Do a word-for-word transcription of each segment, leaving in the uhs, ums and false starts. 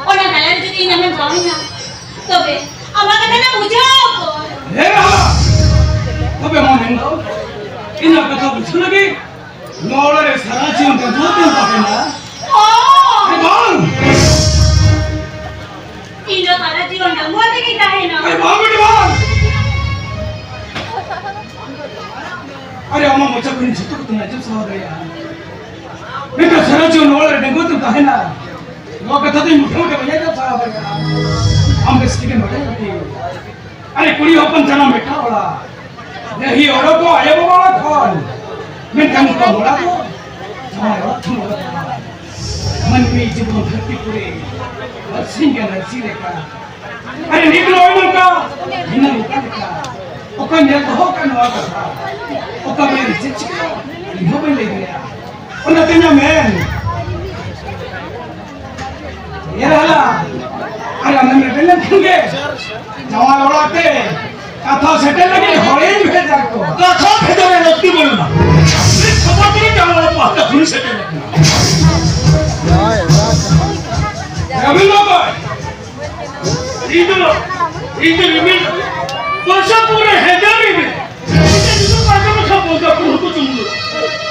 ᱚᱱᱟ ᱛᱟᱞᱟᱨᱮ ᱡᱩᱫᱤ ᱤᱧ ᱟᱢᱮᱢ ᱥᱟᱶᱤᱧᱟ, ᱛᱚᱵᱮ ᱟᱢᱟᱜ ᱠᱟᱛᱷᱟ ᱞᱮ ᱵᱩᱡᱷᱟᱹᱣ ᱠᱚᱣᱟ᱾ ᱦᱮᱸ ᱦᱟᱞᱟ, ᱛᱚᱵᱮ ᱢᱟ ᱢᱮᱱ ᱫᱚ, ᱤᱧᱟᱹᱜ ᱠᱟᱛᱷᱟ ᱵᱩᱡᱷᱟᱹᱣ ᱞᱟᱹᱜᱤᱫ ᱱᱚᱣᱟ ᱚᱲᱟᱜ ᱨᱮ ᱥᱟᱨᱟ ᱡᱤᱭᱚᱱ ᱰᱟᱺᱜᱩᱣᱟᱹ ᱛᱮᱢ ᱛᱟᱦᱮᱱᱟ? ᱚ! ᱦᱮᱸ ᱵᱟᱝ? ᱤᱧ ᱫᱚ ᱥᱟᱨᱟ ᱡᱤᱭᱚᱱ ᱰᱟᱺᱜᱩᱣᱟᱹ ᱛᱮᱜᱤᱧ ᱛᱟᱦᱮᱱᱟ᱾ ᱦᱮᱸ ᱵᱟᱝ, ᱵᱮᱴᱟ ᱵᱟᱝ! ᱟᱨᱮ, ᱟᱢᱟᱜ ᱢᱚᱪᱟ ᱠᱷᱚᱱ ᱡᱷᱚᱛᱚ ᱠᱟᱛᱷᱟᱧ ᱟᱸᱡᱚᱢ ᱥᱟᱦᱟᱣ ᱫᱟᱲᱮᱭᱟᱜᱼᱟ, ᱢᱮᱱᱠᱷᱟᱱ ᱥᱟᱨᱟ ᱡᱤᱭᱚᱱ ᱱᱚᱣᱟ ᱚᱲᱟᱜ ᱨᱮ ᱰᱟᱺᱜᱩᱣᱟᱹ ᱛᱮᱢ ᱛᱟᱦᱮᱱᱟ, ᱱᱚᱣᱟ ᱠᱟᱛᱷᱟ ᱫᱚ ᱤᱧ ᱢᱩᱴᱷᱟᱹᱱ ᱜᱮ ᱵᱟᱹᱧ ᱟᱸᱡᱚᱢ ᱥᱟᱦᱟᱣ ᱫᱟᱲᱮᱭᱟᱜᱼᱟ᱾ ᱟᱢ ᱵᱮᱥ ᱴᱷᱤᱠᱮᱢ ᱵᱟᱰᱟᱭᱟ ᱵᱤᱴᱤ, ᱟᱨᱮ, ᱠᱩᱲᱤ ᱦᱚᱯᱚᱱ ᱡᱟᱱᱟᱢ ᱢᱤᱫᱴᱟᱝ ᱚᱲᱟᱜ, ᱰᱟᱹᱦᱤ ᱚᱰᱚᱠᱚᱜ ᱟᱭᱳ ᱵᱟᱵᱟ ᱚᱲᱟᱜ ᱠᱷᱚᱱ, ᱢᱮᱱᱠᱷᱟᱱ ᱱᱚᱝᱠᱟ ᱚᱲᱟᱜ ᱫᱚ ᱡᱟᱶᱟᱭ ᱚᱲᱟᱜ ᱠᱷᱚᱱ ᱚᱲᱟᱜ ᱠᱟᱱᱟ᱾ ᱢᱟᱹᱱᱢᱤ ᱡᱤᱵᱚᱱ ᱫᱷᱟᱹᱨᱛᱤ ᱯᱩᱨᱤ ᱵᱟᱨᱥᱤᱧ ᱜᱟᱱ ᱟᱹᱨᱥᱤ ᱞᱮᱠᱟ᱾ ᱟᱨᱮ, ᱱᱤᱛ ᱱᱚᱜᱼᱚᱭ ᱱᱚᱝᱠᱟ, ᱫᱷᱤᱱᱟᱹᱝ ᱚᱠᱟ ᱞᱮᱠᱟ? ᱚᱠᱟ ᱧᱮᱞ ᱫᱚᱦᱚ ᱠᱟᱜ ᱱᱚᱣᱟ ᱠᱟᱛᱷᱟ? ᱚᱠᱟ ᱵᱮᱲᱮ ᱪᱮᱫ ᱪᱤᱠᱟᱹᱜᱼᱟ? ᱤᱧ ᱦᱚᱸ ᱵᱟᱹᱧ ᱞᱟᱹᱭ ᱫᱟᱲᱮᱭᱟᱜᱼᱟ᱾ ᱚᱱᱟᱛᱮ ᱤᱧᱟᱹᱜ ᱢᱮᱱ, ᱧᱮᱞ ᱦᱟᱞᱟ, ᱟᱨ ᱟᱢᱮᱢ ᱨᱮᱵᱮᱱ ᱞᱮᱱᱠᱷᱟᱱ ᱜᱮ ᱡᱟᱶᱟᱭ ᱚᱲᱟᱜ ᱛᱮ ᱠᱟᱛᱷᱟ ᱥᱮᱴᱮᱨ ᱞᱟᱹᱜᱤᱫ ᱦᱚᱲᱤᱧ ᱵᱷᱮᱡᱟ ᱠᱚᱣᱟ᱾ ᱠᱟᱛᱷᱟ ᱵᱷᱮᱡᱟ ᱨᱮ ᱞᱟᱹᱠᱛᱤ ᱵᱟᱹᱱᱩᱜᱼᱟ᱾ ᱢᱤᱫ ᱠᱷᱚᱵᱚᱨ ᱛᱮᱜᱮ ᱡᱟᱶᱟᱭ ᱯᱟᱦᱴᱟ ᱠᱷᱚᱱᱤᱧ ᱥᱮᱴᱮᱨ ᱟᱠᱟᱱᱟ᱾ ᱨᱚᱵᱤᱱ ᱵᱟᱵᱟ, ᱤᱧ ᱫᱚ, ᱤᱧ ᱫᱚ ᱨᱤᱢᱤᱞ, ᱵᱚᱨᱥᱟᱯᱩᱨ ᱨᱮ ᱦᱮᱸᱫᱮ ᱨᱤᱢᱤᱞ᱾ ᱤᱧ ᱫᱚ ᱡᱩᱫᱤ ᱯᱟᱨᱠᱚᱢ ᱨᱮ ᱠᱷᱟᱱ ᱵᱚᱸᱜᱟ ᱵᱩᱨᱩ ᱦᱚᱸᱠᱚ ᱪᱩᱢᱩᱞ᱾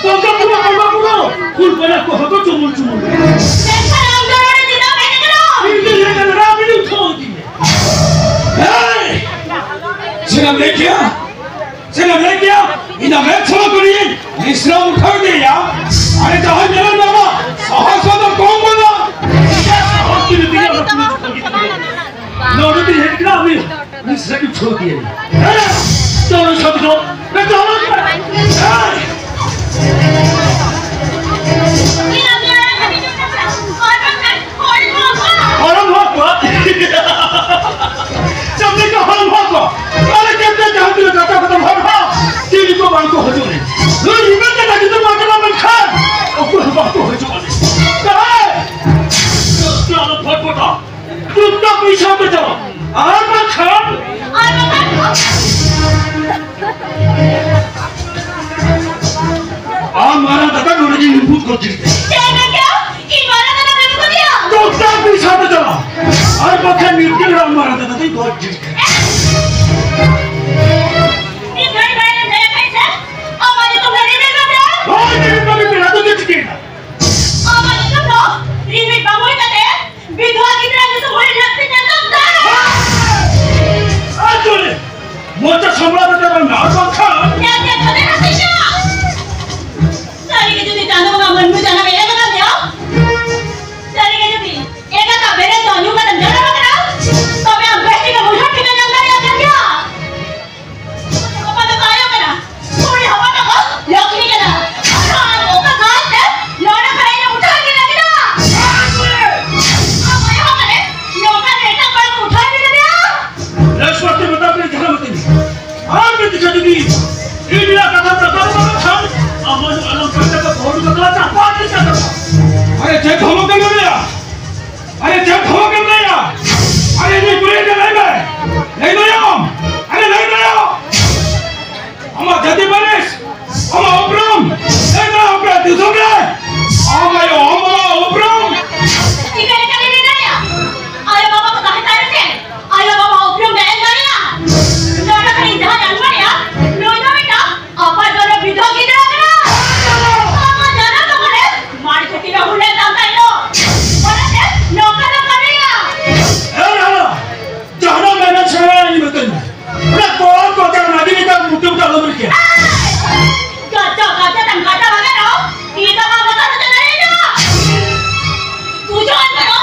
ᱵᱚᱸᱜᱟ ᱵᱩᱨᱩ, ᱵᱚᱸᱜᱟ ᱵᱩᱨᱩ, ᱯᱷᱩᱞ ᱯᱟᱱᱟ ᱠᱚᱦᱚᱸ ᱠᱚ ᱪᱩᱢᱩᱞ ᱪᱩᱢᱩᱞ᱾ ᱢᱮᱱᱠᱷᱟᱱ ᱟᱢ ᱫᱚ ᱱᱚᱰᱮ ᱪᱮᱫᱟᱜ ᱮᱢ ᱦᱮᱡ ᱟᱠᱟᱱᱟ? ᱤᱧ ᱫᱚ ᱦᱮᱡ ᱟᱠᱟᱱᱟ, ᱨᱟᱢ ᱤᱧ ᱩᱴᱷᱟᱹᱣ ᱤᱫᱤᱧᱟ᱾ ᱦᱮᱭ! ᱪᱮᱫ ᱮᱢ ᱞᱟᱹᱭ ᱠᱮᱭᱟ? ᱪᱮᱫ ᱮᱢ ᱞᱟᱹᱭ ᱠᱮᱭᱟ? ᱤᱧ ᱫᱚ ᱢᱮᱫ ᱥᱟᱢᱟᱝ ᱠᱷᱚᱱᱤᱧ ᱵᱤᱥᱨᱟᱢ ᱩᱴᱷᱟᱹᱣ ᱤᱫᱤᱭᱟ᱾ ᱟᱨᱮ ᱡᱟᱦᱟᱸ ᱧᱮᱞᱚᱜ ᱧᱟᱢᱟ, ᱥᱟᱦᱟᱥ ᱫᱚ ᱠᱚᱢ ᱵᱟᱹᱱᱩᱜᱼᱟ᱾ ᱱᱚᱰᱮ ᱫᱚ ᱦᱮᱡ ᱠᱟᱱᱟ ᱩᱱᱤ, ᱩᱱᱤ ᱥᱮᱫ ᱩᱴᱷᱟᱹᱣ ᱤᱫᱤᱭᱟ᱾ ᱦᱮᱸ, ᱪᱚᱞᱚ ᱥᱟᱵ ᱫᱚ, ᱪᱚᱞᱚ᱾ ᱦᱚᱲᱚᱢ ᱦᱚᱲ ᱠᱚ᱾ ᱪᱟᱹᱢᱞᱤ ᱠᱚ ᱦᱚᱲᱚᱢ ᱦᱚᱲ ᱠᱚ᱾ ᱟᱞᱮ ᱪᱮᱫ ᱛᱮ ᱡᱟᱦᱟᱸ ᱛᱤᱱᱟᱹᱜ ᱠᱟᱛᱷᱟ ᱠᱚᱫᱚᱢ ᱦᱚᱲ ᱦᱚᱲ᱾ ᱪᱤᱞᱤ ᱠᱚ ᱵᱟᱝ ᱠᱚ ᱦᱤᱡᱩᱜ ᱟᱹᱱᱤᱡ᱾ ᱱᱩᱭ ᱨᱤᱢᱤᱞ ᱠᱟᱴᱟ ᱡᱩᱫᱤ ᱵᱟᱝ ᱪᱟᱞᱟᱣ ᱞᱮᱱᱠᱷᱟᱱ ᱚᱠᱚᱭ ᱦᱚᱸ ᱵᱟᱝ ᱠᱚ ᱦᱤᱡᱩᱜ ᱟᱹᱱᱤᱡ᱾ ᱛᱟᱦᱞᱮ ᱪᱟᱹᱢᱞᱤ ᱟᱞᱚ ᱯᱷᱚᱴᱯᱚᱴᱟ᱾ ᱪᱩᱯᱪᱟᱯ ᱯᱚᱭᱥᱟ ᱯᱮ ᱪᱟᱞᱟᱜ᱾ ᱟᱨ ᱵᱟᱝᱠᱷᱟᱱ ᱟᱨ ᱵᱟᱝᱠᱷᱟᱱ ᱟᱢ ᱢᱟᱨᱟᱝ ᱫᱟᱫᱟ ᱱᱚᱰᱮ ᱜᱮ ᱱᱤᱯᱷᱩᱴ ᱜᱚᱫ ᱠᱮᱫ ᱢᱮᱭᱟ᱾ ᱪᱮᱫ ᱮᱢ ᱢᱮᱱ ᱠᱮᱫᱟ? ᱤᱧ ᱢᱟᱨᱟᱝ ᱫᱟᱫᱟ ᱱᱚᱰᱮ ᱟᱨ ᱵᱟᱠᱷᱟᱱ ᱱᱤᱛ ᱜᱮ ᱨᱟᱢ ᱢᱟᱨᱟᱝ ᱫᱟᱫᱟ ᱫᱚᱧ ᱜᱚᱡ ᱜᱤᱰᱤ ᱠᱟᱭᱟ᱾ ᱱᱤᱛ ᱜᱷᱟᱹᱲᱤ ᱢᱟᱲᱟᱝ ᱨᱮ ᱞᱟᱹᱭ ᱟᱠᱟᱫ ᱥᱮ, ᱟᱢᱟᱜ ᱧᱩᱛᱩᱢ ᱫᱚ ᱨᱤᱢᱤᱞ ᱵᱮᱴᱟ᱾ ᱦᱳᱭ, ᱨᱤᱢᱤᱞ ᱵᱮᱴᱟ ᱫᱚ ᱪᱤᱠᱟᱹᱭᱮᱱᱟ? ᱟᱢᱟᱜ ᱧᱩᱛᱩᱢ ᱫᱚ ᱨᱤᱢᱤᱞ ᱵᱟᱝ ᱦᱩᱭ ᱠᱟᱛᱮ ᱵᱤᱫᱷᱣᱟ ᱜᱤᱫᱽᱨᱟᱹ ᱧᱩᱛᱩᱢ ᱦᱩᱭ ᱞᱟᱹᱠᱛᱤ ᱠᱟᱱ ᱛᱟᱢ ᱫᱚ᱾ ᱟᱪᱩᱨᱮ! ᱢᱚᱪᱟ ᱥᱟᱢᱵᱲᱟᱣ ᱠᱟᱛᱮ ᱨᱚᱲ ᱢᱮ, ᱟᱨ ᱵᱟᱝᱠᱷᱟᱱ ᱧᱮᱞ ᱧᱮᱞ ᱠᱟᱛᱮ ᱱᱟᱥᱮ ᱪᱟ᱾ ᱥᱟᱹᱨᱤ ᱜᱮ ᱡᱩᱫᱤ ᱪᱟᱸᱫᱳ ᱵᱚᱸᱜᱟ ᱢᱟᱹᱱᱢᱤ ᱡᱟᱱᱟᱢ ᱮ ᱮᱢ ᱟᱠᱟᱫ ᱢᱮᱭᱟ, ᱥᱟᱹᱨᱤ ᱜᱮ ᱡᱩᱫᱤ ᱮᱸᱜᱟᱛᱟᱜ ᱵᱮᱨᱮᱛ ᱫᱚ ᱧᱩ ᱠᱟᱛᱮᱢ ᱡᱟᱱᱟᱢ ᱟᱠᱟᱱᱟ, ᱛᱚᱵᱮ ᱟᱢ ᱵᱮᱥ ᱴᱷᱤᱠ ᱮᱢ ᱩᱭᱦᱟᱹᱨ ᱴᱷᱤᱠ ᱧᱟᱢ ᱫᱟᱲᱮᱭᱟᱜ ᱠᱟᱱ ᱜᱮᱭᱟ᱾ ᱦᱚᱯᱚᱱ ᱫᱚᱠᱚ ᱟᱭᱳ ᱠᱟᱱᱟ, ᱠᱩᱲᱤ ᱦᱚᱯᱚᱱ ᱫᱚᱠᱚ ᱞᱚᱠᱷᱢᱤ ᱠᱟᱱᱟ᱾ ᱟᱨ ᱟᱢ ᱚᱠᱟ ᱜᱷᱟᱴ ᱛᱮ ᱱᱚᱰᱮ ᱠᱷᱚᱱ ᱤᱧᱮᱢ ᱩᱴᱷᱟᱹᱣ ᱤᱫᱤ ᱞᱟᱹᱜᱤᱫᱟ? ᱟᱢ ᱟᱭᱳ ᱦᱚᱯᱚᱱ ᱮ ᱱᱚᱝᱠᱟ ᱨᱮ ᱮᱴᱟᱜ ᱠᱚᱲᱟ ᱠᱚ ᱩᱴᱷᱟᱹᱣ ᱤᱫᱤ ᱞᱮᱫᱮᱭᱟ? ᱞᱮᱥᱯᱟᱛᱤ ᱢᱮᱛᱟ ᱯᱮ ᱡᱟᱦᱟᱸ ᱢᱮᱛᱟᱹᱧ᱾ ᱟᱨ ᱢᱤᱫ ᱫᱤᱱ ᱡᱩᱫᱤ ᱤᱧ ᱨᱮᱭᱟᱜ ᱠᱟᱛᱷᱟ ᱨᱟᱠᱟᱵ ᱠᱟᱱ ᱠᱷᱟᱱ, ᱟᱢ ᱟᱞᱚᱢ ᱠᱟᱛᱮ ᱠᱚ ᱵᱚᱦᱩ ᱠᱟᱛᱮ ᱪᱟᱯᱟ ᱤᱫᱤ ᱠᱟᱛᱮ᱾ ᱟᱨᱮ ᱪᱮᱫ ᱫᱷᱚᱢᱚᱠ ᱮᱢ ᱮᱢᱮᱭᱟ? ᱟᱨᱮ ᱪᱮᱫ ᱫᱷᱚᱢᱚᱠ ᱮᱢ ᱞᱟᱹᱭᱟ? ᱟᱨᱮ ᱤᱧ ᱠᱩᱞᱤᱭᱮᱫ ᱢᱮᱭᱟ, ᱞᱟᱹᱭ ᱢᱮ᱾ ᱞᱟᱹᱭ ᱢᱮ ᱟᱢ᱾ ᱟᱨᱮ ᱞᱟᱹᱭ ᱢᱮ ᱟᱢ᱾ ᱟᱢᱟᱜ ᱡᱟᱹᱛᱤ ᱯᱟᱹᱨᱤᱥ, ᱟᱢᱟᱜ ᱩᱯᱨᱩᱢ, ᱞᱟᱹᱭ ᱢᱮ ᱟᱯᱮ ᱫᱤᱥᱚᱢ ᱨᱮ᱾ ᱟᱢ ᱟᱭᱳ, ᱟᱢ ᱵᱟᱵᱟ ᱩᱯᱨᱩᱢ᱾ ᱪᱤᱠᱟᱹ ᱞᱮᱠᱟᱨᱮ ᱞᱟᱹᱭ ᱫᱟᱲᱮᱭᱟᱜᱼᱟ? ᱟᱭᱳ ᱵᱟᱵᱟ ᱠᱚ ᱛᱟᱦᱮᱸ ᱛᱟᱭᱚᱢ ᱛᱮ ᱟᱭᱳ ᱵᱟᱵᱟ ᱩᱯᱨᱩᱢ ᱵᱮᱱ ᱮᱢ ᱫᱟᱲᱮᱭᱟᱜᱼᱟ? ᱱᱚᱰᱮ ᱠᱷᱚᱱ ᱤᱧ ᱡᱟᱦᱟᱸ ᱧᱟᱢ ᱫᱟᱲᱮᱭᱟᱜᱼᱟ, ᱱᱩᱭ ᱫᱚ ᱢᱤᱫᱴᱟᱝ ᱟᱯᱟᱛ ᱵᱟᱹᱱᱩᱜ ᱵᱤᱫᱷᱣᱟ ᱜᱤᱫᱽᱨᱟᱹ ᱠᱟᱱᱟ᱾ ᱟᱢᱟᱜ ᱡᱟᱱᱟᱢ ᱛᱟᱢ ᱢᱟᱱᱮ ᱢᱟᱨ ᱠᱷᱩᱛᱤ ᱨᱮ ᱦᱩᱞ ᱞᱮᱱ ᱛᱟᱢ ᱛᱟᱦᱮᱸ ᱫᱚ᱾ ᱚᱱᱟᱛᱮ ᱱᱚᱝᱠᱟ ᱫᱚ ᱠᱟᱹᱢᱤᱭᱟ᱾ ᱮ ᱞᱟᱞᱟ, ᱡᱟᱦᱟᱱᱟᱜ ᱢᱮᱱᱟᱜ ᱥᱮᱬᱟᱭᱟ ᱤᱧ ᱢᱤᱛᱟᱹᱧ ᱢᱮ᱾ ᱚᱱᱟ ᱠᱚᱲᱟ ᱠᱚ ᱡᱟᱦᱟᱸ ᱱᱟᱜᱤᱱ ᱞᱮᱠᱟ ᱢᱩᱴᱷᱟᱹ ᱢᱩᱴᱷᱟᱹ ᱟᱞᱚᱢ ᱨᱤᱠᱟᱹᱭᱟ᱾ ᱜᱟᱡᱟ ᱜᱟᱡᱟ ᱛᱟᱢ ᱜᱟᱡᱟ ᱵᱟᱝᱟ ᱨᱚ, ᱤᱧ ᱫᱚ ᱵᱟᱝ ᱵᱟᱛᱟ ᱦᱚᱪᱚ ᱫᱟᱲᱮᱭᱟᱜᱼᱟ᱾ ᱵᱩᱡᱷᱟᱹᱣ ᱟᱢ ᱠᱟᱱᱟ?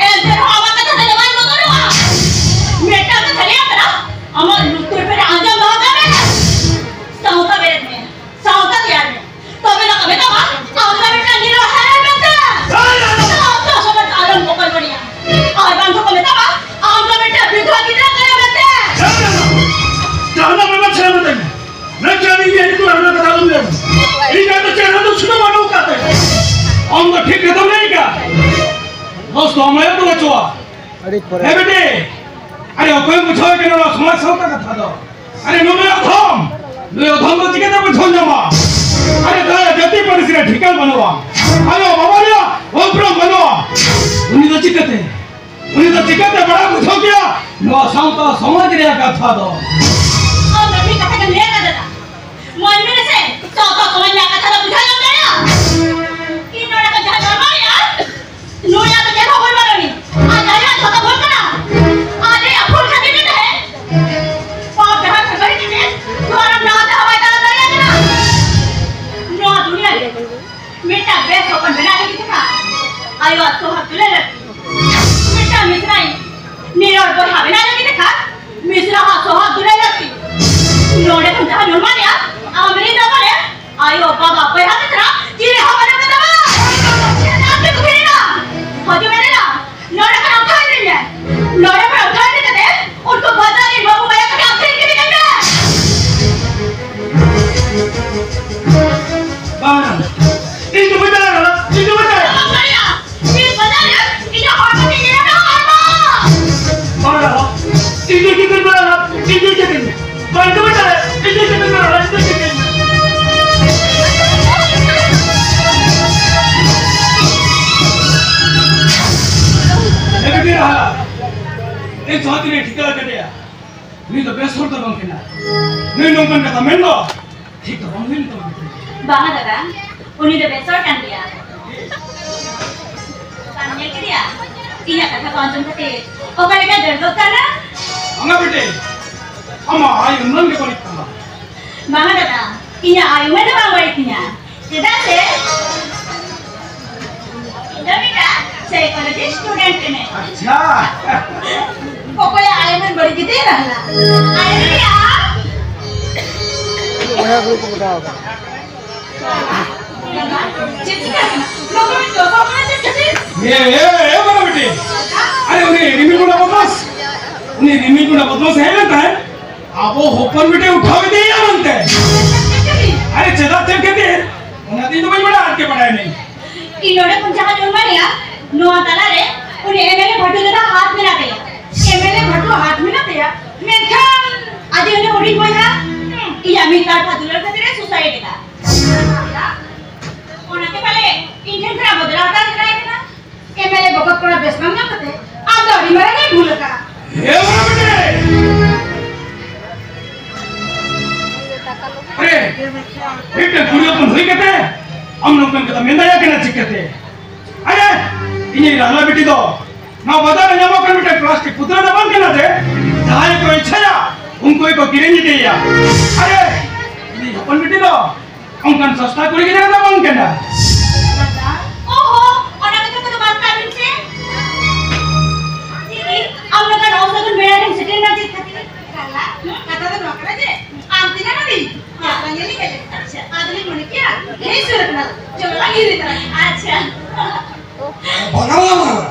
ᱮᱱᱛᱮ ᱨᱮᱦᱚᱸ ᱟᱢᱟᱜ ᱠᱟᱛᱷᱟ ᱫᱚ ᱵᱟᱝ ᱵᱚᱫᱚᱞᱚᱜᱼᱟ᱾ ᱢᱤᱫᱴᱟᱝ ᱠᱟᱛᱷᱟ ᱞᱟᱹᱭᱟᱢ ᱠᱟᱱᱟ, ᱟᱢᱟᱜ ᱞᱩᱛᱩᱨ ᱯᱮᱨᱮ ᱟᱸᱡᱚᱢ ᱫᱚᱦᱚ ᱠᱟᱜ ᱢᱮ᱾ ᱥᱟᱶᱛᱟ ᱵᱮᱨᱮᱫ ᱢᱮ, ᱥᱟᱶᱛᱟ ᱛᱮᱭᱟᱨ ᱢᱮ᱾ ᱛᱚᱵᱮ ᱫᱚᱠᱚ ᱢᱮᱛᱟᱢᱟ, ᱟᱢ ᱫᱚ ᱢᱤᱫᱴᱟᱝ ᱜᱤᱫᱽᱨᱟᱹ ᱦᱟᱨᱟ ᱢᱮᱱᱛᱮ᱾ ᱥᱟᱶᱛᱟ ᱥᱚᱢᱟᱡᱽ ᱟᱞᱚᱢ ᱵᱚᱠᱚᱞ ᱵᱟᱹᱲᱤᱡᱟ᱾ ᱟᱨ ᱵᱟᱝ ᱫᱚᱠᱚ ᱢᱮᱛᱟᱢᱟ, ᱟᱢ ᱫᱚ ᱢᱤᱫᱴᱟᱝ ᱵᱤᱫᱷᱣᱟ ᱜᱤᱫᱽᱨᱟᱹ ᱠᱟᱱᱟᱢ ᱢᱮᱱᱛᱮ᱾ ᱡᱟᱦᱟᱱᱟᱜ ᱢᱮᱱᱟᱜ ᱥᱮᱬᱟ ᱢᱮᱛᱟᱹᱧ ᱢᱮ᱾ ᱢᱮᱱᱠᱷᱟᱱ ᱤᱧ ᱦᱮᱡ ᱠᱚ ᱟᱭᱢᱟ ᱠᱟᱛᱷᱟ ᱟᱞᱚᱢ ᱞᱟᱹᱭᱟ᱾ ᱤᱧ ᱟᱫᱚ ᱪᱮᱫ ᱦᱚᱸ ᱫᱚ ᱥᱩᱫᱷᱩ ᱵᱟᱹᱱᱩᱜ ᱟᱠᱟᱫ ᱛᱟᱭᱟ᱾ ᱟᱢ ᱫᱚ ᱴᱷᱤᱠ ᱠᱟᱛᱷᱟᱢ ᱞᱟᱹᱭ ᱟᱠᱟᱫ᱾ ᱫᱚᱥ ᱫᱚ ᱟᱢ ᱟᱭᱳ ᱫᱚ ᱵᱟᱹᱪᱩᱜᱼᱟ᱾ ᱟᱹᱰᱤ ᱯᱚᱨᱮ᱾ ᱦᱮᱸ ᱵᱤᱴᱤ, ᱟᱨᱮ ᱚᱠᱚᱭᱮᱢ ᱵᱩᱡᱷᱟᱹᱣ ᱠᱟᱱᱟ ᱱᱚᱣᱟ ᱥᱚᱢᱟᱡᱽ ᱥᱟᱶᱛᱟ ᱠᱟᱛᱷᱟ ᱫᱚ? ᱟᱨᱮ ᱱᱩᱭ ᱚᱫᱷᱚᱢ, ᱱᱩᱭ ᱚᱫᱷᱚᱢ ᱫᱚ ᱪᱤᱠᱟᱹᱛᱮ ᱵᱩᱡᱷᱟᱹᱣ ᱧᱟᱢᱟ? ᱟᱨᱮ ᱫᱟᱭᱟ ᱡᱟᱹᱛᱤ ᱯᱟᱹᱨᱤᱥ ᱨᱮ ᱴᱷᱤᱠᱟᱹᱱ ᱵᱟᱹᱱᱩᱜᱼᱟ, ᱟᱭᱳ ᱵᱟᱵᱟ ᱨᱮᱭᱟᱜ ᱩᱯᱨᱩᱢ ᱵᱟᱹᱱᱩᱜᱼᱟ᱾ ᱩᱱᱤ ᱫᱚ ᱪᱤᱠᱟᱹᱛᱮ ᱩᱱᱤ ᱫᱚ ᱪᱤᱠᱟᱹᱛᱮ ᱵᱟᱲᱟᱭ ᱵᱩᱡᱷᱟᱹᱣ ᱠᱮᱭᱟ ᱱᱚᱣᱟ ᱥᱟᱶᱛᱟ ᱥᱚᱢᱟᱡᱽ ᱨᱮᱭᱟᱜ ᱠᱟᱛᱷᱟ ᱫᱚ? ᱟᱢ ᱫᱚ ᱴᱷᱤᱠ ᱠᱟᱛᱷᱟ ᱜᱮᱢ ᱞᱟᱹᱭ ᱟᱠᱟᱫᱟ ᱫᱟᱫᱟ᱾ ᱢᱚᱱ ᱢᱮ ᱥᱮ, ᱥᱟᱶᱛᱟ ᱥᱚᱢᱟᱡᱽ ᱨᱮᱭᱟᱜ ᱠᱟᱛᱷᱟ ᱫᱚ ᱵᱩᱡᱷᱟᱹᱣ ᱧᱟᱢ ᱫᱟᱲᱮᱭᱟᱜᱼᱟ᱾ ᱤᱧ ᱱᱚᱰᱮ ᱠᱷᱚᱱ ᱡᱟᱦᱟᱸ ᱫᱷᱚᱨᱢᱚ ᱨᱮᱭᱟᱜ ᱱᱩᱭᱟᱜ ᱫᱚ ᱪᱮᱫ ᱦᱚᱸ ᱵᱷᱩᱞ ᱵᱟᱹᱱᱩᱜ ᱟᱹᱱᱤᱡ᱾ ᱟᱡ ᱟᱭᱳᱣᱟᱜ ᱡᱷᱚᱛᱚ ᱵᱷᱩᱞ ᱠᱟᱱᱟ᱾ ᱟᱡ ᱟᱭᱳᱣᱟᱜ ᱵᱷᱩᱞ ᱠᱷᱟᱹᱛᱤᱨ ᱜᱮ ᱛᱟᱦᱮᱸ ᱯᱟᱯ ᱰᱟᱦᱟᱨ ᱠᱷᱟᱹᱴᱟᱹᱨᱤ ᱠᱟᱛᱮ ᱫᱷᱚᱨᱚᱢ ᱰᱟᱦᱟᱨ ᱛᱮᱦᱚᱸ ᱵᱟᱭ ᱛᱟᱲᱟᱢ ᱫᱟᱲᱮᱭᱟᱜ ᱠᱟᱱᱟ᱾ ᱱᱚᱣᱟ ᱫᱩᱱᱤᱭᱟᱹ ᱨᱮ ᱢᱤᱫᱴᱟᱝ ᱵᱮᱥ ᱦᱚᱯᱚᱱ ᱵᱮᱱᱟᱣ ᱞᱟᱹᱜᱤᱫ ᱛᱮ ᱠᱷᱟᱱ ᱟᱭᱳᱣᱟᱜ ᱥᱚᱦᱟᱜ ᱫᱩᱞᱟᱹᱲ ᱞᱟᱹᱠᱛᱤ᱾ ᱢᱤᱫᱴᱟᱝ ᱢᱤᱥᱨᱟᱭᱤᱡ ᱱᱤᱨᱚᱲ ᱵᱚᱭᱦᱟ ᱵᱮᱱᱟᱣ ᱞᱟᱹᱜᱤᱫ ᱛᱮ ᱠᱷᱟᱱ ᱢᱤᱥᱨᱟ ᱦᱟᱜ ᱥᱚᱦᱟᱜ ᱫᱩᱞᱟᱹᱲ ᱞᱟᱹᱠᱛᱤ᱾ ᱱᱚᱰᱮ ᱠᱷᱚᱱ ᱡᱟᱦᱟᱸ ᱧᱩᱢ ᱢᱟᱱᱮᱜᱼᱟ, ᱟᱢ ᱨᱤᱱ ᱫᱚ ᱵᱚᱞᱮ ᱟᱭᱳ, ᱵᱟᱵᱟ, ᱵᱚᱭᱦᱟ, ᱢᱤᱥᱨᱟ ᱪᱤᱞᱤ ᱦᱚᱸ ᱵᱟᱹᱱᱩᱜ ᱠᱚ ᱛᱟᱢᱟ᱾ ᱪᱮᱫᱟᱜ ᱯᱮ ᱠᱩᱠᱞᱤᱭᱮᱫᱟ? ᱦᱤᱡᱩᱜ ᱢᱮ ᱫᱟᱫᱟ, ᱱᱚᱰᱮ ᱠᱷᱚᱱ ᱩᱴᱷᱟᱹᱣ ᱤᱫᱤᱧ ᱢᱮ᱾ ᱱᱚᱰᱮ ᱠᱷᱚᱱ ᱩᱴᱷᱟᱹᱣ ᱤᱫᱤ ᱠᱟᱛᱮ ᱩᱱᱠᱩ ᱵᱟᱡᱟᱨ ᱨᱤᱱ ᱵᱟᱹᱵᱩ ᱵᱟᱭᱟ ᱠᱚᱴᱷᱮᱱ ᱟᱹᱠᱷᱨᱤᱧ ᱠᱤᱫᱤᱧ ᱢᱮ᱾ ᱵᱟᱝ, ᱤᱧ ᱫᱚ ᱵᱟᱹᱧ ᱪᱟᱞᱟᱜ ᱠᱟᱱᱟ, ᱤᱧ ᱫᱚ ᱵᱟᱹᱧ ᱪᱟᱞᱟᱜ ᱠᱟᱱᱟ᱾ ᱵᱟᱝ ᱫᱟᱲᱮᱭᱟᱜᱼᱟ᱾ ᱤᱧ ᱵᱟᱡᱟᱨ ᱨᱮ ᱤᱧᱟᱹᱜ ᱦᱚᱲᱢᱚ ᱛᱮ ᱧᱮᱞ ᱢᱮ ᱦᱚᱲᱢᱚ᱾ ᱵᱟᱝ ᱜᱟᱱᱚᱜᱼᱟ᱾ ᱤᱧ ᱫᱚ ᱪᱮᱫ ᱵᱟᱝ ᱜᱟᱱᱚᱜᱼᱟ᱾ ᱤᱧ ᱫᱚ ᱪᱮᱫ ᱵᱟᱝ ᱜᱟᱱᱚᱜᱼᱟ᱾ ᱤᱧ ᱫᱚ ᱪᱮᱫ ᱵᱟᱝ ᱜᱟᱱᱚᱜᱼᱟ᱾ ᱤᱧ ᱫᱚ ᱪᱮᱫ ᱵᱟᱝ ᱜᱟᱱᱚᱜᱼᱟ᱾ ᱮ ᱵᱤᱴᱤ ᱨᱟᱦᱟ, ᱤᱧ ᱥᱟᱶᱛᱮ ᱴᱷᱤᱠᱟᱹ ᱠᱟᱫᱮᱭᱟ᱾ ᱩᱱᱤ ᱫᱚ ᱵᱮᱥ ᱦᱚᱲ ᱫᱚ ᱵᱟᱝ ᱠᱟᱱᱟ᱾ ᱱᱩᱭ ᱱᱚᱝᱠᱟᱱ ᱠᱟᱛᱷᱟ ᱢᱮᱱ ᱫᱚ ᱴᱷᱤᱠ ᱫᱚ ᱵᱟᱝ ᱦᱩᱭ ᱞᱮᱱ ᱛᱟᱢᱟ᱾ ᱵᱟᱝᱟ ᱫᱟᱫᱟ, ᱩᱱᱤ ᱫᱚ ᱵᱮᱥ ᱦᱚᱲ ᱠᱟᱱ ᱜᱮᱭᱟ᱾ ᱵᱟᱢ ᱧᱮᱞ ᱠᱮᱫᱮᱭᱟ? ᱤᱧᱟᱹᱜ ᱠᱟᱛᱷᱟ ᱠᱚ ᱟᱸᱡᱚᱢ ᱠᱟᱛᱮ ᱚᱠᱟ ᱞᱮᱠᱟ ᱫᱟᱹᱲ ᱜᱚᱫ ᱠᱟᱱᱟ? ᱵᱟᱝᱟ ᱵᱤᱴᱤ, ᱟᱢᱟᱜ ᱟᱭ ᱩᱢᱟᱹᱱ ᱜᱮ ᱵᱟᱹᱲᱤᱡ ᱛᱟᱢᱟ᱾ ᱵᱟᱝᱟ ᱫᱟᱫᱟ, ᱤᱧᱟᱹᱜ ᱟᱭ ᱩᱢᱟᱹᱱ ᱫᱚ ᱵᱟᱝ ᱵᱟᱹᱲᱤᱡ ᱛᱤᱧᱟ᱾ ᱪᱮᱫᱟᱜ ᱥᱮ ᱤᱧ ᱫᱚ ᱢᱤᱫᱴᱟᱝ psychology student ᱠᱟᱹᱱᱟᱹᱧ᱾ ᱟᱪᱪᱷᱟ᱾ ᱚᱠᱚᱭᱟᱜ ᱟᱭ ᱩᱢᱟᱹᱱ ᱵᱟᱹᱲᱤᱡ ᱜᱮᱛᱟᱭ ᱛᱟᱦᱮᱱᱟ? ᱟᱭ ᱩᱢᱟᱹᱱ ᱨᱮᱭᱟᱜ ᱵᱚᱭᱦᱟ ᱜᱩᱨᱩ ᱠᱚ ᱵᱮᱱᱟᱣ ᱟᱠᱟᱫᱟ᱾ ᱪᱮᱫ ᱪᱤᱠᱟᱹ ᱠᱟᱱᱟ? ᱱᱚᱣᱟ ᱠᱚ ᱪᱚᱠᱚ ᱠᱟᱱᱟ ᱪᱮᱫ ᱠᱷᱟᱹᱛᱤᱨ? ᱮ, ᱮ, ᱮ, ᱵᱟᱵᱟ ᱵᱤᱴᱤ᱾ ᱟᱨᱮ, ᱩᱱᱤ ᱨᱤᱢᱤᱞ ᱠᱚᱲᱟ ᱵᱚᱫᱢᱟᱥ, ᱩᱱᱤ ᱨᱤᱢᱤᱞ ᱠᱚᱲᱟ ᱵᱚᱫᱢᱟᱥ ᱦᱮᱡ ᱞᱮᱱ ᱛᱟᱦᱮᱸᱫ, ᱟᱵᱚ ᱦᱚᱯᱚᱱ ᱵᱤᱴᱤ ᱩᱴᱷᱟᱹᱣ ᱤᱫᱤᱭᱮᱭᱟ ᱢᱮᱱᱛᱮ᱾ ᱪᱮᱫ ᱠᱷᱟᱹᱛᱤᱨ? ᱟᱨᱮ, ᱪᱮᱫᱟᱜ ᱪᱮᱫ ᱠᱷᱟᱹᱛᱤᱨ? ᱚᱱᱟ ᱫᱚ ᱤᱧ ᱫᱚ ᱵᱟᱹᱧ ᱵᱟᱲᱟᱭᱟ, ᱟᱡ ᱜᱮ ᱵᱟᱲᱟᱭᱟ ᱱᱤᱧ᱾ ᱤᱧ ᱱᱚᱰᱮ ᱠᱷᱚᱱ ᱡᱟᱦᱟᱸ ᱧᱩᱢ ᱢᱟᱱᱮᱭᱟ, ᱱᱚᱣᱟ ᱛᱟᱞᱟᱨᱮ ᱩᱱᱤ ᱮᱢ ᱮᱞ ᱮ ᱵᱷᱟᱴᱩ ᱫᱟᱫᱟ ᱦᱟᱛ ᱢᱮᱱᱟᱜ ᱛᱟᱭᱟ᱾ ᱮᱢ ᱮᱞ ᱮ ᱵᱷᱟᱴᱩ ᱦᱟᱛ ᱢᱮᱱᱟᱜ ᱛᱟᱭᱟ, ᱢᱮᱱᱠᱷᱟᱱ ᱟᱡ ᱩᱱᱤ ᱦᱩᱰᱤᱧ ᱵᱚᱭᱦᱟ, ᱤᱧᱟᱹᱜ ᱢᱤᱫ ᱛᱟᱨᱯᱷᱟ ᱫᱩᱞᱟᱹᱲ ᱠᱷᱟᱹᱛᱤᱨ ᱮ suicide ᱮᱫᱟ᱾ ᱚᱱᱟᱛᱮ ᱯᱟᱞᱮ ᱤᱧ ᱴᱷᱮᱱ ᱠᱷᱚᱱᱟᱜ ᱵᱚᱫᱞᱟ ᱦᱟᱛᱟᱣ ᱥᱟᱱᱟᱭᱮ ᱠᱟᱱᱟ᱾ ᱮᱢ ᱮᱞ ᱮ ᱵᱚᱠᱚᱛ ᱠᱚᱲᱟ ᱵᱮᱥ ᱵᱟᱝ ᱧᱟᱢ ᱠᱟᱛᱮ ᱟᱢ ᱢᱮᱱ ᱫᱟᱲᱮᱭᱟᱜ ᱠᱟᱱᱟ ᱪᱤᱠᱟᱹᱛᱮ? ᱟᱨᱮ, ᱤᱧᱤᱡ ᱨᱟᱦᱞᱟ ᱵᱤᱴᱤ ᱫᱚ ᱱᱚᱣᱟ ᱵᱟᱡᱟᱨ ᱨᱮ ᱧᱟᱢᱚᱜ ᱠᱟᱱ ᱢᱤᱫᱴᱟᱝ ᱯᱞᱟᱥᱴᱤᱠ ᱯᱩᱛᱲᱟᱹ ᱫᱚ ᱵᱟᱝ ᱠᱟᱱᱟ ᱡᱮ ᱡᱟᱦᱟᱸᱭ ᱠᱚ ᱤᱪᱪᱷᱟᱹᱭᱟ ᱩᱱᱠᱩ ᱜᱮᱠᱚ ᱠᱤᱨᱤᱧ ᱤᱫᱤᱭᱮᱭᱟ᱾ ᱟᱨᱮ, ᱤᱧᱤᱡ ᱦᱚᱯᱚᱱ ᱵᱤᱴᱤ ᱫᱚ ᱚᱱᱠᱟᱱ ᱥᱚᱥᱛᱟ ᱠᱩᱲᱤ ᱜᱤᱫᱽᱨᱟᱹ ᱫᱚ ᱵᱟᱝ ᱠᱟᱱᱟ᱾ ᱫᱟᱫᱟ, ᱳᱦᱳ, ᱚᱱᱟ ᱠᱟᱛᱷᱟ ᱠᱚᱫᱚ ᱵᱟᱫ ᱠᱟᱜ ᱵᱤᱱ ᱥᱮ᱾ ᱪᱮᱫ? ᱟᱢ ᱞᱮᱠᱟᱱ ᱚᱥᱟᱹᱜᱩᱱ ᱵᱮᱲᱟ ᱨᱮᱢ ᱥᱮᱴᱮᱨ ᱮᱱᱟ ᱪᱮᱫ ᱠᱷᱟᱹᱛᱤᱨ? ᱠᱟᱞᱟ, ᱠᱟᱛᱷᱟ ᱫᱚ ᱱᱚᱣᱟ ᱠᱟᱱᱟ ᱡᱮ ᱟᱢ ᱛᱤᱱᱟᱹᱜ ᱱᱚᱰᱤ? ᱡᱟᱛᱨᱟ ᱧᱮᱞ ᱤᱧ ᱦᱮᱡ ᱞᱮᱱᱟ᱾ ᱟᱪᱪᱷᱟ, ᱟᱫᱚᱞᱤᱧ ᱢᱚᱱᱮ ᱠᱮᱜᱼᱟ, ᱦᱮᱸ, ᱥᱩᱨ ᱟᱠᱟᱱᱟ᱾ ᱪᱚᱞᱚ ᱞᱟᱝ ᱦᱤᱨᱤ ᱛᱟᱨᱟ ᱠᱤᱱᱟ᱾ ᱟᱪᱪᱷᱟ᱾ ᱵᱟᱝᱟ, ᱵᱟᱝᱟ, ᱵᱟᱝᱟ᱾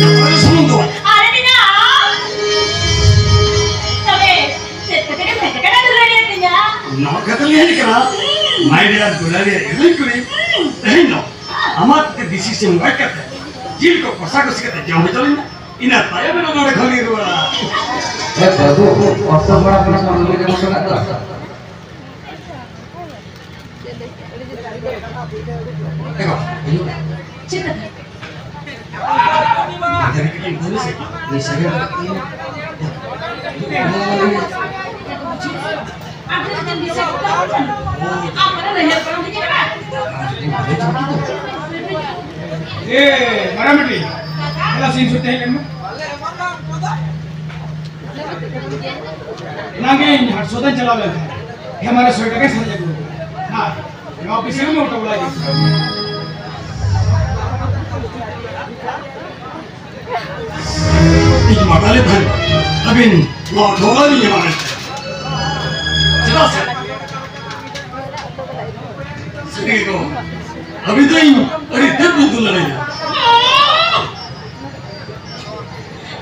ᱡᱟᱛᱨᱟ ᱨᱮ ᱥᱩᱱᱩᱢ ᱫᱚ ᱵᱟᱝ᱾ ᱟᱨᱮ ᱢᱮᱱᱟᱜᱼᱟ᱾ ᱛᱚᱵᱮ, ᱪᱮᱫ ᱠᱚᱛᱮ ᱜᱮ ᱵᱷᱮᱡᱟ ᱠᱟᱱᱟ ᱫᱩᱞᱟᱹᱲᱤᱭᱟᱹ ᱛᱤᱧᱟ? ᱱᱚᱣᱟ ᱠᱷᱟᱹᱛᱤᱨ ᱞᱤᱧ ᱦᱮᱡ ᱠᱟᱱᱟ᱾ ᱦᱩᱸ᱾ My dear ᱫᱩᱞᱟᱹᱲᱤᱭᱟᱹ ᱤᱞᱤᱧ ᱠᱩᱲᱤ, ᱦᱩᱸ᱾ ᱛᱮᱦᱮᱧ ᱫᱚ ᱟᱢᱟᱜ ᱛᱮ ᱫᱮᱥᱤ ᱥᱤᱢ ᱜᱚᱡ ᱠᱟᱛᱮ, ᱡᱤᱞ ᱠᱚ ᱠᱚᱥᱟ ᱠᱚᱥᱤ ᱠᱟᱛᱮ ᱡᱚᱢ ᱦᱚᱪᱚ ᱞᱤᱧ ᱢᱮ᱾ ᱤᱱᱟᱹ ᱛᱟᱭᱚᱢ ᱫᱚ ᱱᱚᱰᱮ ᱠᱷᱚᱱ ᱞᱤᱧ ᱨᱩᱣᱟᱹᱲᱟ᱾ ᱮ ᱵᱟᱹᱵᱩ, ᱚᱠᱛᱚ ᱵᱟᱲᱟ ᱠᱟᱱᱟ, ᱵᱟᱝ ᱞᱟᱹᱭ ᱜᱟᱱᱚᱜ ᱠᱟᱱᱟ ᱛᱚ᱾ ᱪᱮᱫ ᱠᱟᱛᱷᱟ? ᱮ, ᱢᱟᱨᱟᱝ ᱵᱤᱴᱤ, ᱫᱮᱞᱟ ᱥᱤᱧ ᱥᱩᱨ ᱛᱮ ᱦᱮᱡ ᱞᱮᱱ ᱢᱮ᱾ ᱮᱱᱟᱝ ᱜᱮ ᱤᱧ ᱦᱟᱴ ᱥᱚᱣᱫᱟᱧ ᱪᱟᱞᱟᱣ ᱞᱮᱱ ᱛᱟᱦᱮᱸᱫ᱾ ᱦᱮᱸ, ᱢᱟᱱᱮ ᱥᱚᱭ ᱴᱟᱠᱟᱧ ᱥᱟᱨᱮᱡ ᱟᱹᱜᱩ ᱟᱠᱟᱫᱟ᱾ ᱦᱮᱸ, ᱱᱚᱣᱟ ᱯᱩᱭᱥᱟᱹ ᱜᱮ ᱚᱴᱳ ᱵᱟᱞᱟ ᱤᱫᱤ ᱠᱮᱫᱟ᱾ ᱤᱧ ᱢᱟᱛᱟᱞᱮ ᱛᱟᱦᱮᱸᱫ, ᱟᱹᱵᱤᱱ ᱱᱚᱣᱟ ᱚᱴᱳ ᱵᱟᱞᱟ ᱵᱤᱱ ᱮᱢᱟ ᱢᱮᱱᱛᱮ᱾ ᱪᱮᱫᱟᱜ ᱥᱮ ᱥᱟᱹᱨᱤ ᱜᱮ ᱜᱚ, ᱟᱹᱵᱤᱱ ᱫᱚ ᱤᱧ ᱟᱹᱰᱤ ᱛᱮᱫ ᱵᱤᱱ ᱫᱩᱞᱟᱹᱲᱤᱧᱟ᱾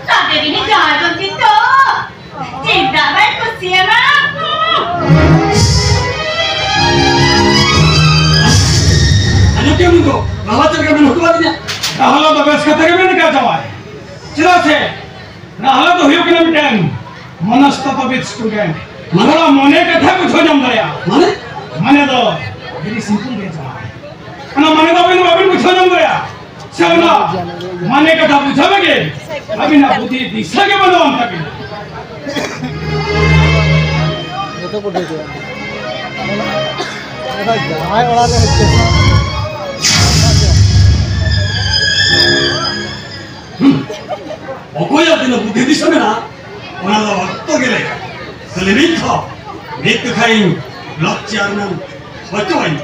ᱛᱟᱛᱮ ᱨᱤᱱᱤᱡ ᱡᱟᱶᱟᱭ ᱜᱚᱢᱠᱮ ᱛᱚ ᱪᱮᱫᱟᱜ ᱵᱟᱭ ᱠᱩᱥᱤᱭᱟᱢᱟ? ᱟᱸᱡᱚᱢ ᱠᱮᱫ ᱵᱤᱱ ᱛᱚ, ᱨᱟᱦᱞᱟ ᱪᱮᱫ ᱞᱮᱠᱟ ᱵᱤᱱ ᱦᱚᱦᱚ ᱟᱹᱫᱤᱧᱟ? ᱨᱟᱦᱞᱟ ᱫᱚ ᱵᱮᱥ ᱠᱟᱛᱷᱟ ᱜᱮ ᱢᱮᱱ ᱠᱟᱜ ᱡᱟᱶᱟᱭ᱾ ᱪᱮᱫᱟᱜ ᱥᱮ ᱨᱟᱦᱞᱟ ᱫᱚ ᱦᱩᱭᱩᱜ ᱠᱟᱱᱟ ᱢᱤᱫᱴᱟᱝ ᱢᱚᱱᱚᱥᱛᱟᱛᱚᱵᱤᱫ student᱾ ᱢᱟᱱᱮ? ᱛᱷᱚᱲᱟ ᱢᱚᱱᱮ ᱠᱟᱛᱷᱟ ᱵᱩᱡᱷᱟᱹᱣ ᱧᱟᱢ ᱫᱟᱲᱮᱭᱟᱜᱼᱟ᱾ ᱢᱟᱱᱮ? ᱢᱟᱱᱮ ᱫᱚ very simple ᱜᱮ ᱡᱟᱶᱟᱭ᱾ ᱚᱱᱟ ᱢᱟᱱᱮ ᱫᱚ ᱟᱹᱵᱤᱱ ᱫᱚ ᱵᱟᱵᱤᱱ ᱵᱩᱡᱷᱟᱹᱣ ᱧᱟᱢ ᱫᱟᱲᱮᱭᱟᱜᱼᱟ᱾ ᱥᱮ ᱚᱱᱟ ᱢᱟᱱᱮ ᱠᱟᱛᱷᱟ ᱵᱩᱡᱷᱟᱹᱣ ᱞᱟᱹᱜᱤᱫ ᱟᱹᱵᱤᱱᱟᱜ ᱵᱩᱫᱷᱤ ᱫᱤᱥᱟᱹ ᱜᱮ ᱵᱟᱹᱱᱩᱜ ᱟᱱ ᱛᱟᱹᱵᱤᱱᱟ᱾ ᱡᱚᱛᱚ ᱠᱚ ᱴᱷᱤᱠ ᱜᱮᱭᱟ᱾ ᱡᱟᱦᱟᱸᱭ ᱚᱲᱟᱜ ᱨᱮ ᱦᱮᱡ ᱠᱟᱛᱮ ᱚᱠᱚᱭᱟᱜ ᱛᱤᱱᱟᱹᱜ ᱵᱩᱫᱷᱤ ᱫᱤᱥᱟᱹ ᱢᱮᱱᱟᱜᱼᱟ, ᱚᱱᱟ ᱫᱚ ᱚᱠᱛᱚ ᱜᱮ ᱞᱟᱹᱭᱟ᱾ ᱛᱟᱦᱞᱮ ᱢᱤᱫ ᱫᱷᱟᱣ, ᱢᱤᱫ ᱡᱚᱠᱷᱟᱧ ᱵᱞᱚᱠ ᱪᱮᱭᱟᱨᱢᱮᱱ ᱦᱚᱪᱚᱣᱟᱹᱧ᱾